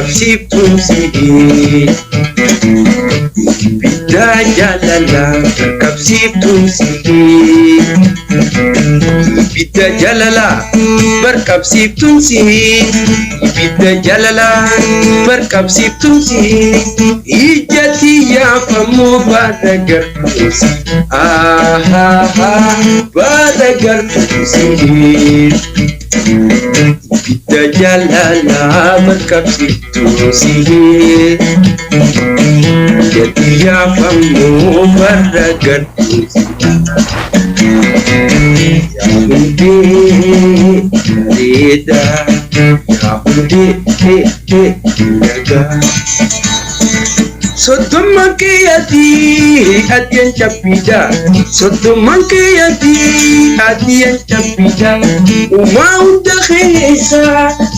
barqabsiiftuun si'ii. Ibidda jaalalaa barqabsiiftuun si'ii. Ibidda jaalalaa barqabsiiftuun si'ii. Ibidda jaalalaa barqabsiiftuun si'ii. Ija xiyyaafamuu baala gartuun si'ii. Baala gartuun si'ii. Ibidda jaalalaa barqabsiiftuun si'ii. Ija xiyyaafamuu baala gartuun si'ii. Yaa hundee bareedaa, yaa hundee miidhagaa. Soddomman kiyyatii adiyan cabbiidha. Soddomman kiyyatii adiyan cabbiidha. Uumaa hunda keessa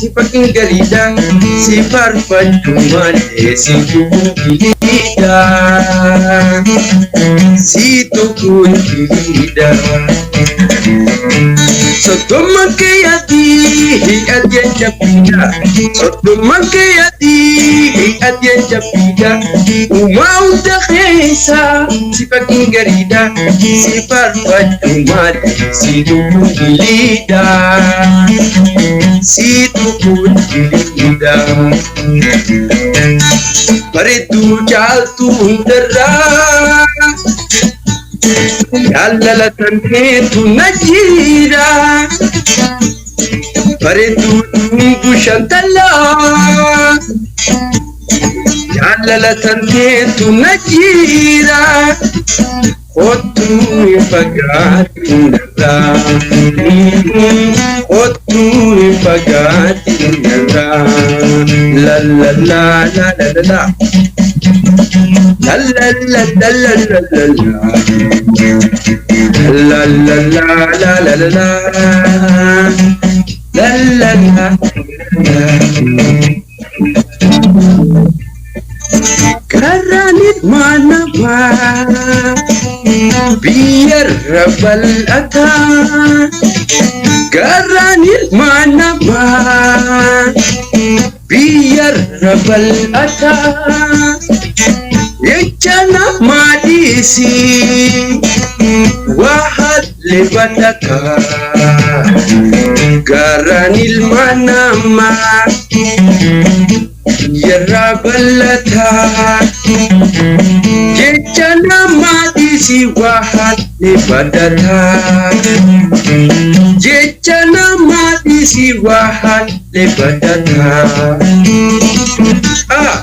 si fakkiin gariidha. Si faarfachuu malee si tuquun biliidha. Si tuquun biliidha. Soddomman kiyyatii adiyan cabbiidha. Soddomman kiyyatii adiyan cabbiidha. Uumaa hunda keessa si fakkiin gariidha. Si faarfachuu malee si tuquun biliidha. Si tuquun biliidha. Bareedduu caaltuu hundarraa. Jaalala tanteetu na jira. Bareedduu dhunguu shantallaa. Jaalala tanteetu na jira. Kottuu hin fagaatin narraa. Kottuu hin fagaatin narraa. La la la la la la la. La la la la la la la la. La la la la la la la. La la la la. Karaan ilma namaa biyyarra bal'ataa. Karaan ilma namaa biyyarra bal'ataa. Jecha namaa dhiisii waa haalli badataa. Garaan ilma namaa biyyarra bal'ataa. Jecha namaa dhiisii waa haalli badataa. Jecha namaa dhiisii waa haalli badataa. Ah!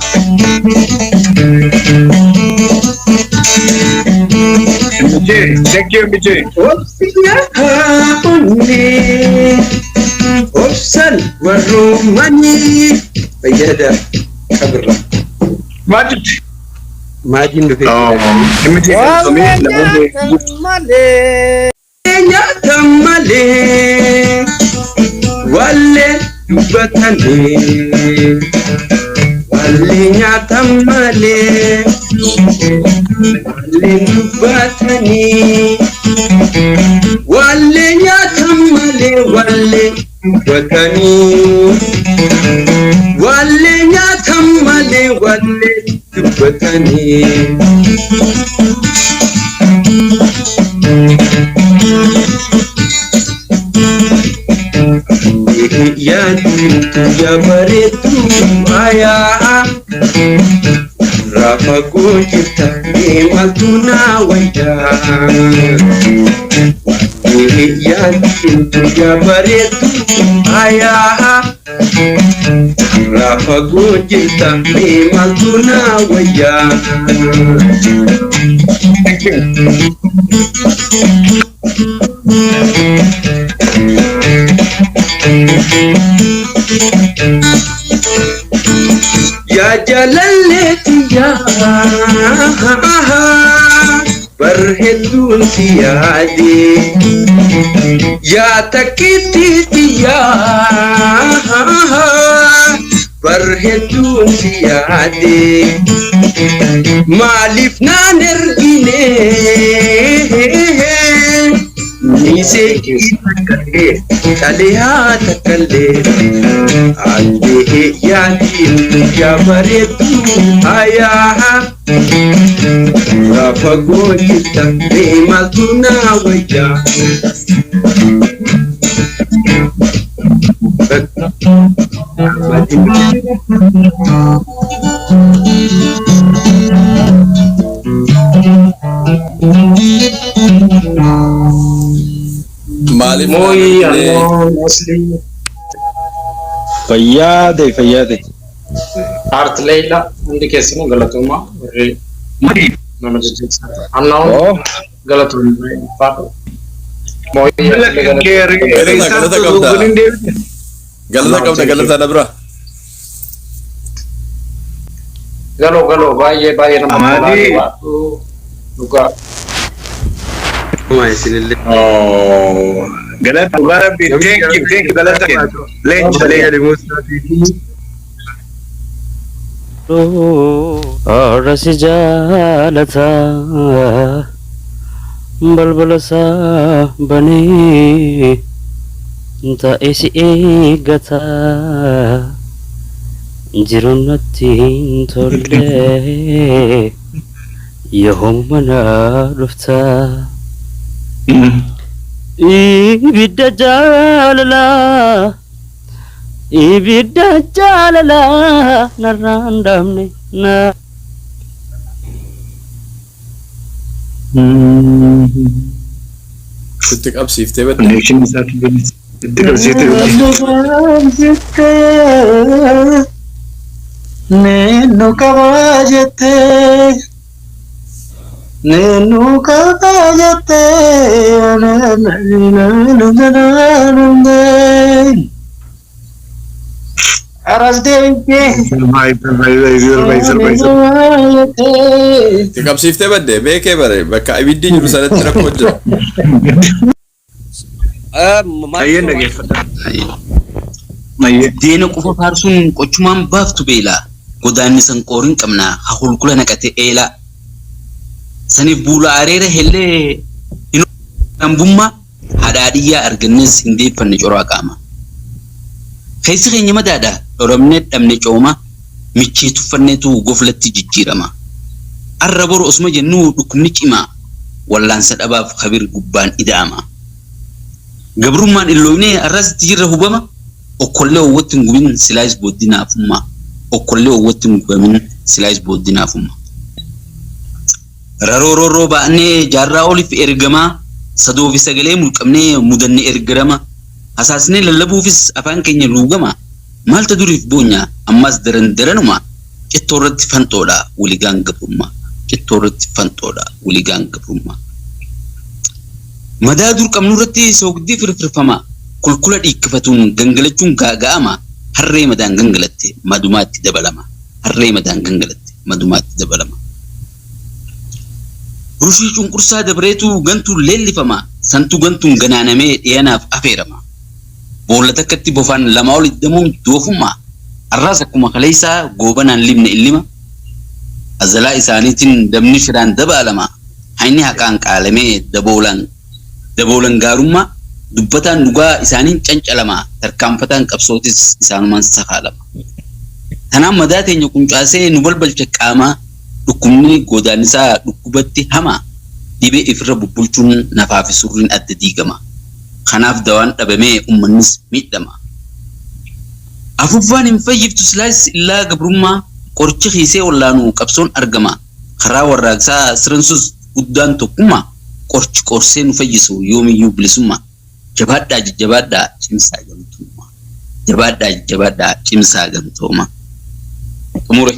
MJ, thank you MJ. Obsiyaa onnee obsan warroomanii fayyada qabirra. Maajid. Maajiin dhufee MJ galatoomii namoonni Malee. nyaatan malee wallee dubbatanii wallee nyaatan malee wallee dubbatanii wallee nyaatan malee wallee dubbatanii wallee nyaatan malee wallee dubbatanii. Yaaddu yaa bareeddu ayaa Rafa jirta maaltu na wayyaa. Yaaddu yaa bareeddu ayaa Rafa jirta maaltu na wayyaa. Thank you. Yaa jaalalleetti yaa bar hedduun si yaade yaa takkittiitti yaa bar hedduun si yaade maaliif naan ergine ni seeqii Takkallee xaliyaa takkallee addee yaadii yaa bareedduu hayaa rafa goojita mee maaltu naa wayyaa. Maaliif Mooyi naannoo Annoon Asli Fayyaa ta'e fayyaa ta'e. Art Leila hundi keessanuu galatoomaa warri nama jajjabeessan. Annoon Oh. galatoomii ulfaadhu. Mooyi Asli galatoomii. Galata galata qabda. Galata qabda galata na bira. Galoo galoo baay'ee baay'ee nama tolaa Amaadii. dhugaadhu dhugaa. Oh. Galata dhugaa rabbi thank you thank you galata kenna. Leenca leenca. Arasi jaalata balbala isaa banee taa'ee si eeggata jiruun natti hin tolle yoom mana dhufta ibidda jaalalaa ibidda jaalalaa narraan dhaabne na. Sitti qabsiiftee badde. Connection isaatu itti qabsiiftee badde. Neennu qabaa jettee neennu qabaa jettee aras deebitee Survive survive survive. Itti qabsiiftee badde beekee bare bakka ibiddi jiru sanatti rakkoo jira. Ayyeen dhaggeeffadha. Ayyeen. Deena qofa faarsuun qochumaan baaftu beelaa. Godaanni san qooriin qabnaa haa hulkula naqate eelaa. Saniif buula areera hellee hin hambummaa hadhaadhiyyaa argannes hin deeffanne coraa qaama. Keessi keenya madaadha dhoramnee dhabne cooma michee tuffanneetu goflatti jijjiirama. Arra boru osuma jennuu dhukkubni cimaa wallaansa dhabaaf kabir gubbaan ida'ama. Gabrummaan illoomnee arras itti jirra hubama. Okkollee owwatti hin gubin silaayis booddinaafummaa. Okkollee owwatti hin gubamin silaayis booddinaafummaa. Raroo roorroo ba'annee jaarraa oliif ergamaa sadoo fi sagalee mulqabnee mudanne ergarama. Hasaasnee lallabuufis afaan keenya luugama. Maalta duriif boonya ammas daran daranuma. Cittoo irratti fanxoodha waligaan gabrummaa. Cittoo irratti fanxoodha waligaan gabrummaa. Madaa dur qabnu irratti soogdii firfirfama. Kulkula dhiikkifatuun gangalachuun gaaga'ama. Harree madaan gangalatte madumaatti dabalama. Harree madaan gangalatte madumaatti dabalama. Rushii cunqursaa dabreetu gantuun leellifama. Santuu gantuun ganaanamee dhiyanaaf afeerama. Boolla takkatti bofaan lamaa ol iddamuun doofummaa. Arraas akkuma kaleessaa goobanaan libne illima. Azalaa isaaniitiin dabni shiraan dabaalama. Hayni haqaan qaalamee daboolaan daboolan gaarummaa dubbataan dhugaa isaaniin cancalama. Tarkaanfataan qabsootis isaanumaan sakaalama. Tanaan madaa teenya quncaasee nu balbalcha qaamaa dhukkubni godaannisaa dhukkubatti hamaa. Dhibee ifirra bubbulchuun nafaa fi surriin adda diigama. Kanaaf dawaan dhabamee uummannis miidhama. Afuuffaan hin fayyiftu silaas illaa gabrummaa qorichi hiisee wallaanu qabsoon argama. Karaa warraaqsaa siransus guddaan tokkummaa qorichi qorsee nu fayyisu yoomiyyuu bilisummaa. Jabaadhaa jajjabaadhaa cimsaa gamtooma. Jabaadhaa jajjabaadhaa cimsaa gamtooma. Xumure.